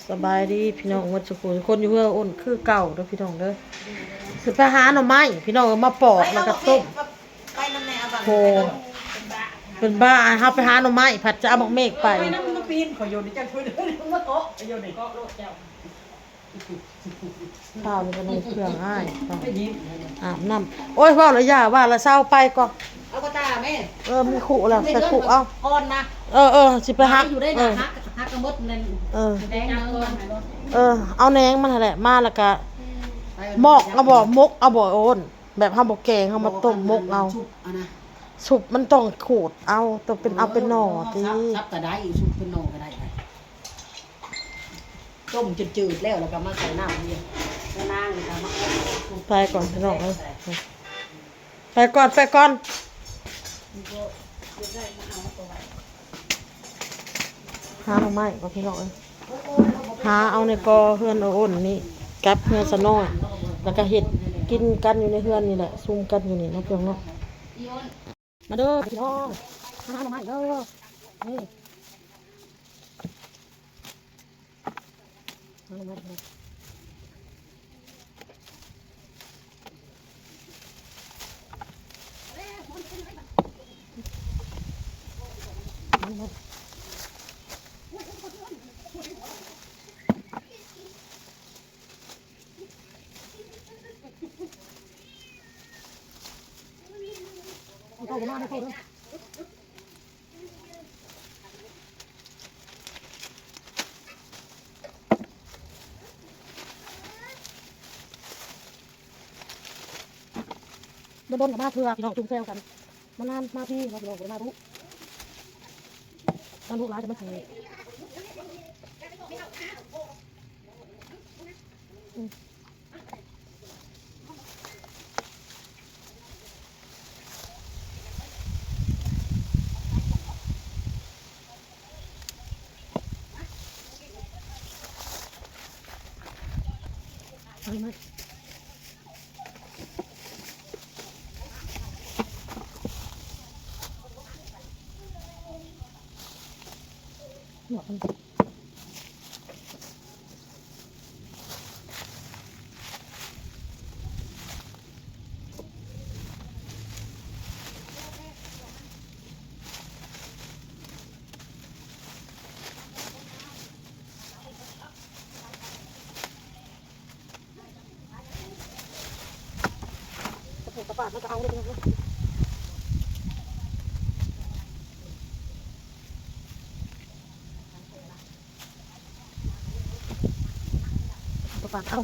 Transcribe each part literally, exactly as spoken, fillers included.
สบายดีพี่น้องหมดสุขุคนอยู่เฮืออ่อนคือเก่าเด้อพี่น้องเด้อ สิไปหาหน่อไม้พี่น้องเอามาปอกแล้วก็ต้ม ไปนำแม่เอาบัง โอ้ เป็นบ้าเฮาไปหาหน่อไม้ผัดจะเอาบักเมฆไป ไปนำมันปีนขอยโยนนี่จังเพิ่นมาเกาะขอยโยนนี่ ข้าวนี่ก็นึ่งเครื่องอ้ายอาบน้ำ โอ้ย เว้าแล้วอย่าว่าละเซาไปก่อน เอากระตาแม่ เออ มีคุแล้ว ใส่คุเอา อ่อนนะ เออ เออ สิไปหัก อยู่ได้ เอ นะ อ หัก หักกระมดนั่น เออ แดงเงิน เออ เอาแหนงมันหั่นแหละ มาแล้วก็ ไป มอกเอาบ่ มกเอาบ่โอน แบบเฮาบ่แกง เฮามาต้มมกเอา ชุบเอานะ ชุบมันต้องขูดเอา ต้องเป็น เอาเป็นหน่อติ สับ สับก็ได้ ชุบเป็นหน่อก็ได้ ต้มจืดๆแล้ว แล้วก็มาใส่น้ำนี่ แล้วนางนี่ก็มา ไปก่อนพี่น้องเอ้ย ไปก่อน ไปก่อน หาหน่อไม้ก่อนพี่น้องเอ้ย หาเอาในกอเฮือนเอาอ้นนี่ กับเฮือนสะน้อย แล้วก็เฮ็ดกินกันอยู่ในเฮือนนี่แหละ ซุ่มกันอยู่นี่เนาะพี่น้องเนาะ มาเด้อพี่น้อง มาหาหน่อไม้เด้อ นี่ มาหน่อไม้เด้อ เอาเข้ามา เอาเข้าเด้อ โดนๆก็มาเทื่อพี่น้องจุ่มแซวกัน มานานมาพี่เนาะพี่น้องบ่ได้มารู้ มารู้หลายแต่มันเสีย เอาเลย หนวดมัน ตะปูตะปาดมันก็เอาเลยพี่น้องเอ้ย ตะปาดเอา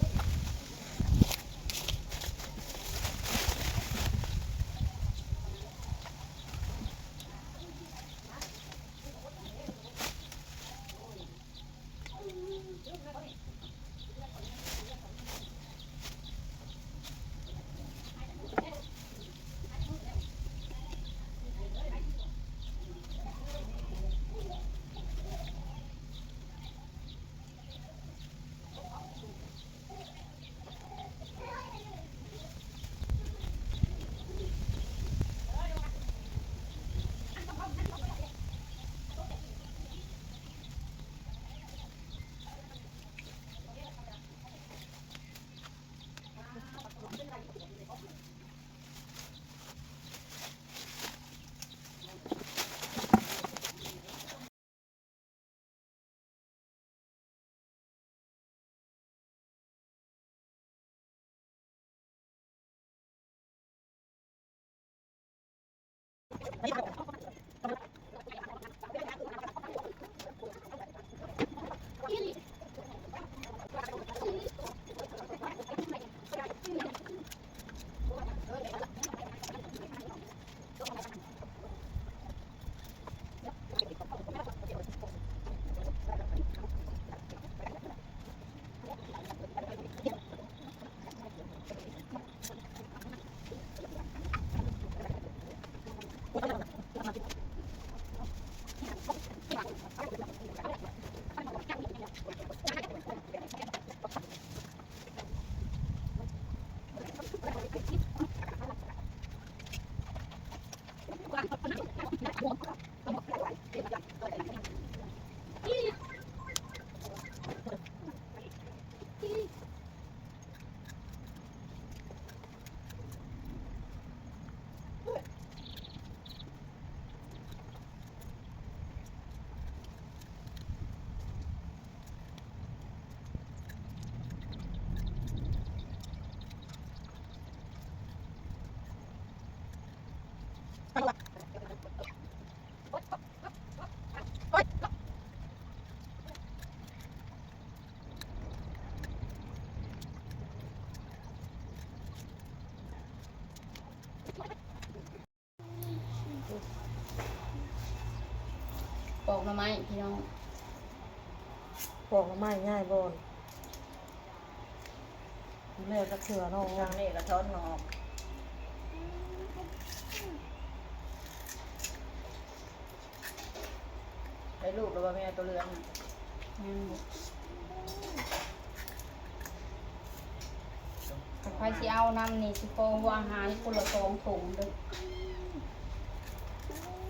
ปอกหน่อไม้พี่น้อง ปอกหน่อไม้ง่ายบ่อน แล้วจักเทื่อเนาะ ทางนี้ก็ถอนงอก ให้ลูกหรือว่าแม่ตัวเหลืองน่ะ อืม ถ้าใครสิเอานำนี่ สิขอหัวอาหารคนละสองถุงเด้อ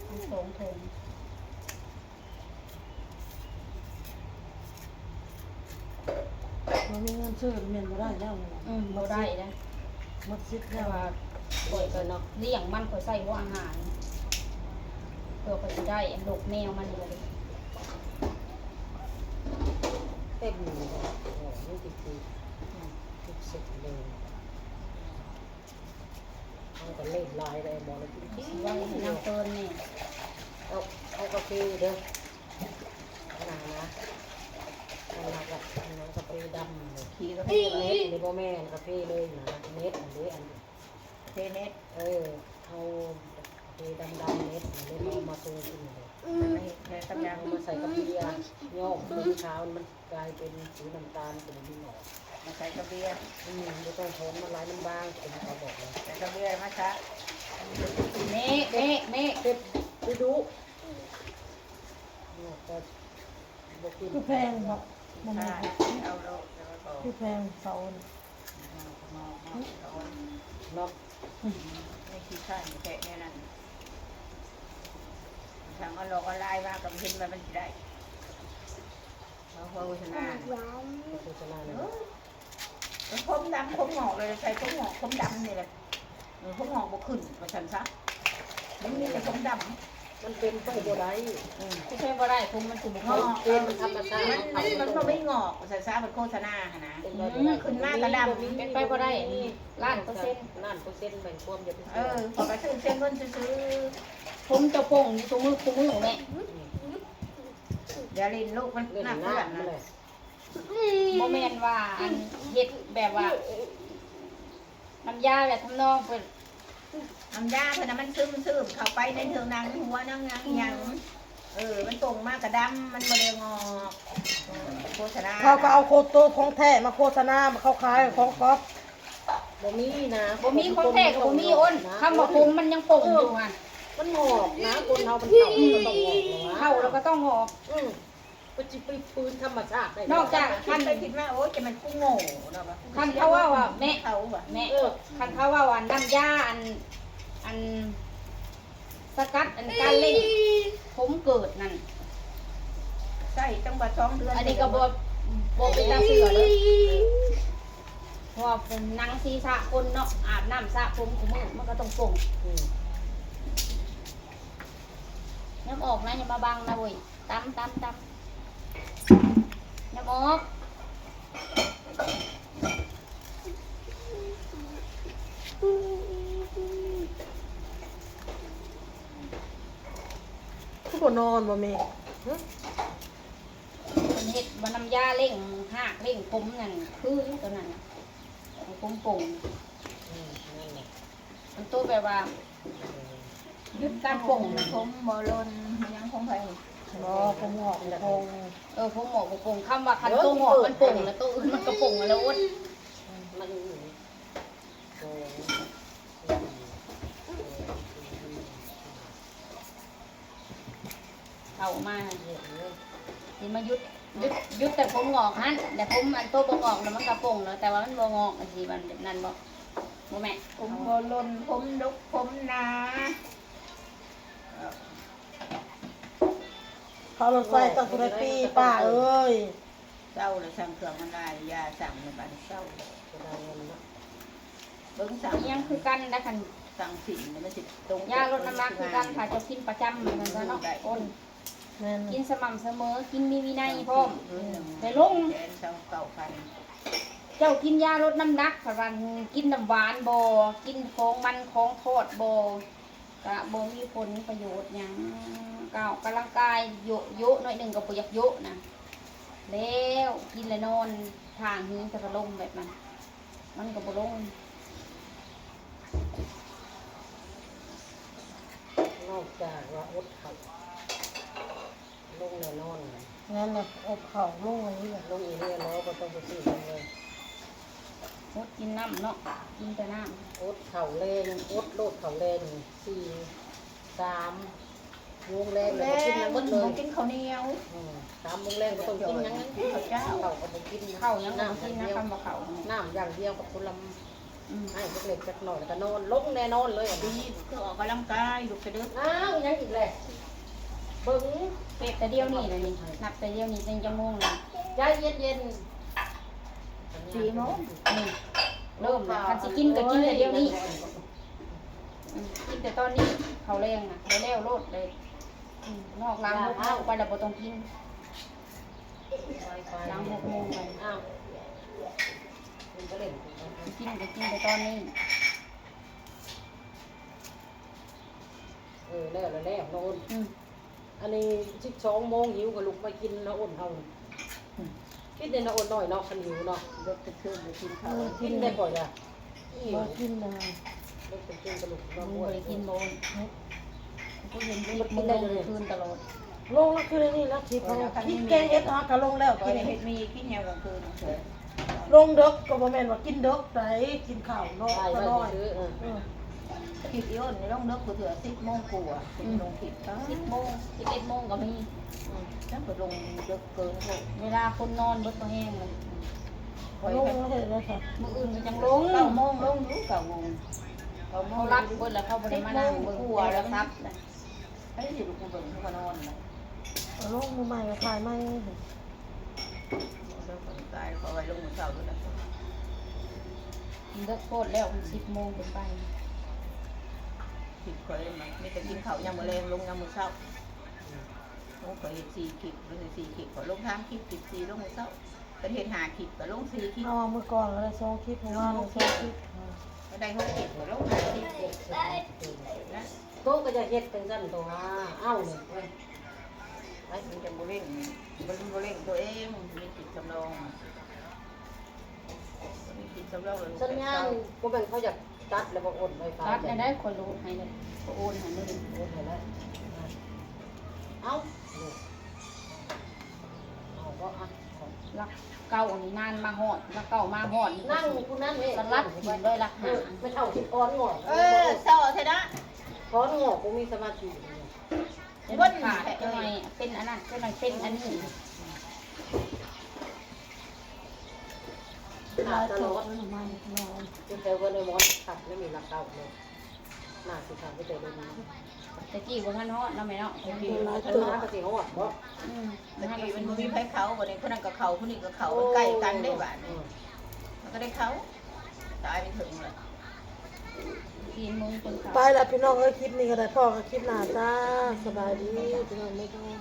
เอาสองถุง บ่มีเงินซื้อ แม่นบ่ได้แล้ว อืม บ่ได้นะ หมดสิทธิ์ เพ แล้ว ราะว่าข้อยก็เนาะ เลี้ยงมัน ข้อยใส่หัวอาหาร เพื่อข้อยสิได้อันลูกแมวมันนี่แหละ เต็มเลย โอ้โห นี่ติดๆ อืม ติดสุดเลย เอากันเล่นลายเลย บอกเลย สิว่าให้นางเฟิร์นนี่ เอา เอากาแฟเด้อ อันนั้นนะ อันนั้นก็ อันนั้นกาแฟดำเลย ขี้กาแฟเม็ด นี่บ่แม่นกาแฟเลยนะ เม็ดอันนี้ อันนี้ กาแฟเม็ด เออ เอากาแฟดำๆ เม็ด อันนี้เอามาปรุงกินเลย ให้ ให้กับยา เอามาใส่กับเบียร์ โยก สีขาวมันกลายเป็นสีน้ำตาล เป็นน้ำหอม มาใส่กับเบียร์ อืม บ่ต้องผงมันหลาย มันบาง ผมขอบอกเลย ใส่กับเบียร์มาซะ เมะ เมะ เมะ เก็บไปดู เนี่ย ก็บ่กิน คือแพงเนาะ มัน ค่ะ เอาโลดแล้วก็ คือแพงเสาน่ะ เนาะ อืม ไม่ขี้ข้านแกะแนวนั้น ทางออนไลน์ ออนไลน์มาก็เห็นว่ามันสิได้ เขาโฆษณา โฆษณาเลย เออ ผมดำผมหงอกเลย ใส่ผมหงอกผมดำนี่แหละ เออ ผมหงอกบ่ขึ้น ว่าซั่นซะ มันมีแต่ผมดำ มันเป็นไปบ่ได้ อืม สิใช้บ่ได้ ผมมันสิบ่ งอก เป็นธรรมชาติ มัน มัน มันบ่มีงอก ว่าซั่นซะ มันโฆษณาหั่นนะ เป็นไปบ่ได้ อืม ขึ้นมากระดำ เป็นไปบ่ได้ ล้านเปอร์เซ็นต์ ล้านเปอร์เซ็นต์ แบ่งความอย่าไปเชื่อ เออ ข้อยก็ซื้อเสียเงินซื่อๆ ผมจะโป่งอยู่ซุมื้อซุมื้อแม่ อย่าเล่นลูกมัน เล่น หนักเพื่อน น้ำ นะ เลย บ่แม่นว่าอันเฮ็ดแบบว่า น้ำยาแบบทำนองเพิ่น น้ำยาเพิ่นน่ะมันซึมๆ เข้าไปในเถิงหนังหัวหนังหยังหยัง เออ มันป่งมากระดำ มันบ่ได้งอก เออ โฆษณา เขาก็เอาโคโตของแท้มาโฆษณา มาเขาขายของก๊อป บ่มีนะ บ่มีของแท้ก็บ่มีอ้น คำว่าผมมันยังป่งอยู่หั่น มันงอกนะ คนเฮามันเฒ่ามันก็ต้องงอกแล้ววะ เฒ่าแล้วก็ต้องงอก อืม ก็สิไปฟื้นธรรมชาติได้ นอกจาก คิดไปคิดมา โอ้ย จะมันกูโง่เนาะวะ คันเขาว่าว่าแม่ เขาว่ะ แม่ เออ คันเขาว่าว่าน้ำยาอัน อัน สกัดอันการเร่งผมเกิดนั่น ใส่ตั้งแต่สองเดือน อันนี้ก็บ่ บ่เป็นตาเชื่อเลย เพราะว่าผมหนังศีรษะคนเนาะ อาบน้ำสระผมคุมื้อ มันก็ต้องป่ง อืม น้ำออกนะ อย่ามาบังนะเว้ย ตำ ตำ ตำ น้ำออก คือบ่นอนบ่แม่ หึ มันเฮ็ดบ่น้ำยาเร่งฮากเร่งผมนั่น คืออยู่ตัวนั้นน่ะ ผมป่ง อืม นั่นแหละ มันตัวแบบว่า หยุดการป่งนะ ผมบ่หล่น ยังคงไป บ่ ผมหงอกบ่ป่ง เออ ผมหงอกบ่ป่ง คำว่าคันตัวหงอกมันป่งแล้วตัวอื่นมันก็ป่งแล้วโอ๊ย มัน เข้ามา สิมาหยุด หยุด หยุดแต่ผมหงอกหั่น แต่ผมอันตัวบ่หงอกน่ะมันก็ป่งแล้ว แต่ว่ามันบ่หงอกจังซี่ มันแบบนั้นบ่ บ่แม่น ผมบ่หล่น ผมดก ผมหนา เขาลดไฟตั้งแต่ปีป้าเอ้ย เศร้าแล้ว สั่งเครื่องมันหลาย ยาสั่งในบ้านเศร้า เบิ่งสั่ง ยังคือกันนะคัน สั่งสินมันสิตรง ยาลดน้ำหนักคือกัน ถ้าเจ้ากินประจำมันก็เนาะ ได้ อ้น แม่น กินสม่ำเสมอ กินมีวินัยพร้อม เออ แต่ลง แสนสองเก้าพัน เจ้ากินยาลดน้ำหนัก ถ้าว่ากินน้ำหวานบ่ กินของมันของทอดบ่ กะบ่มีผลประโยชน์หยัง ก็ออกกำลังกายโยะโยะหน่อยหนึ่งก็บ่อยากโยะนะ แล้วกินแล้วนอน ทางหื้อแต่พัดลมแบบนั้น มันก็บ่ลง นอกจากว่าอดข้าว ลงแน่นอน นั่นแหละ อบข้าวลงอันนี้แหละ ลงอีกแล้วเนาะ บ่ต้องไปซื้อมันเลย อดกินน้ำเนาะ กินแต่น้ำ อดข้าวแลง อดโลดข้าวแลง สี่ สาม โมงแลง แลง แล้วก็กินหยังหมดเลย บ่กินข้าวเหนียว อืม สามโมงแลงบ่ต้องกินหยัง ข้าวเจ้า ข้าวก็บ่กิน ข้าวหยังก็บ่กินนะ น้ำอย่างเดียว คำว่าข้าว น้ำอย่างเดียวกับผลไม้ อืม ให้จักเล็กจักน้อย แล้วก็นอนลงแน่นอนเลย ดี คือออกกำลังกาย ลุกไปเด้อ อ้าว ยังอีกแหละ เบิ่ง เฮ็ดแต่เดี๋ยวนี้แหละนี่ นับแต่เดี๋ยวนี้เป็นจักโมงแล้ว ใจเย็นๆ สี่โมง อืม เริ่มแล้ว คันสิกินก็กินแต่เดี๋ยวนี้ อืม กินแต่ตอนนี้ ข้าวแลงน่ะ แล้วๆ โลดเลย อืม นอกหลังหกโมงไปแล้วบ่ต้องกิน หลังหกโมงไป อ้าว กินก็กินแต่ตอนนี้ เออ แล้ว แล้ว แล้ว น้องอ้น อืม อันนี้สิบสองโมงหิวก็ลุกมากิน น้องอ้นเฮา อืม กินได้ น้องอ้นน้อยเนาะ คันหิวเนาะ เลิกแต่คืนไปกินข้าว เออ กินได้ก่อนจ้ะ บ่กินนะ เลิกแต่คืนก็ลุกมา มึงบ่ได้กินบ่อ้น กูเห็นคลิปมึงลงคืนตลอด ลงแล้วคืนนี้แล้วคลิป เออ เขา แล้วคันนี้ คิดแกงเห็ดหอกะลงแล้ว ข้อย กิน เห็ดมีกินแนวกลางคืน ลงเดิกก็บ่แม่นว่ากินเดิกได๋ กินข้าวเนาะ ได้ ก็น้อย ได้ซื้อ เออ เออ คลิปอีอ้นนี่ลงเดิกกูเถื่อสิบโมงกว่า อืม ลงคลิป สิบโมง สิบเอ็ดโมงก็มี อืม แล้วก็ลงเดิกเกินพวก เวลาคนนอนเบิดก็แห้งเลย ข้อย ลงแล้วเห็นแล้วค่ะ มื้ออื่นก็จังลง เก้าโมงลงอยู่ เก้าโมง เก้าโมง เขาหลับเบิดแล้ว เขาบ่ได้มานั่งเบิ่งโทรศัพท์นะ ไอ้สิลูกมาเบิ่งเขาก็นอนนะ เอาลงมือใหม่ก็ถ่ายใหม่ เบิ่งคนตายเขาไว้ลงมือเช้าด้วยนะ มันเลิกโพดแล้ว มันสิบโมงเป็นไป คลิปข้อยมันมีแต่กินข้าวยามมื้อแลง ลงยามมื้อเช้า ลงข้อยเฮ็ดสี่คลิป ลงสี่คลิป ข้อยลงสามคลิป คลิปสี่ลงมื้อเช้า เป็นเฮ็ดห้าคลิป ก็ลงสี่คลิป เอามื้อก่อนก็ได้สองคลิป มื้อวานก็สองคลิป ก็ได้หกคลิป ก็ลงห้าคลิป นะ โตก็จะเฮ็ดจังซั่นตัว อ้าว นี่ เอ้ย ไอ้มันจะบ่เร่ง มันบ่เร่งตัวเอง มีจิตสำรอง มีจิตสำรองเลย สัญญาณบ่แม่นเขาอยากตัดแล้วบ่โอนไวไฟ ตัดได้ ได้ คนรู้ให้เลย ก็โอนให้เลย โอนให้แล้ว เอ้า เอาบ่อ่ะ หลักเก้านี่นานมาฮอด หลักเก้ามาฮอด นั่งผู้นั้นเว้ย สลัดถิ่มเลยหลักห้า เออ ไม่เท่าที่ถอนงอก เออ เศร้าแท้นะ ถอนงอกบ่มีสมาธิ เป็นขาดจังหน่อย เป็นอันนั้นจังหน่อย เป็นอันนี้ ขาดตลอด จะแปลว่าในมอนขัดไม่มีหลักเก้าเลย น่าสิถามไปแต่เดี๋ยวนี้ แต่กี้บ่ทันฮอดเนาะแม่เนาะ แต่กี้มันหากะสิฮอดบ่ อืม แต่กี้มันบ่มีไผเข้า บัดนี้คนนั้นก็เข้า คนนี้ก็เข้า มันใกล้กันได้บาดนี้ อืม มันก็ได้เข้า ตายไปถึงแล้ว สี่โมงจนเช้า ไปละพี่น้องเอ้ย คลิปนี้ก็ได้ พ้อกันคลิปหน้าจ้า สบายดีพี่น้อง บ๊ายบาย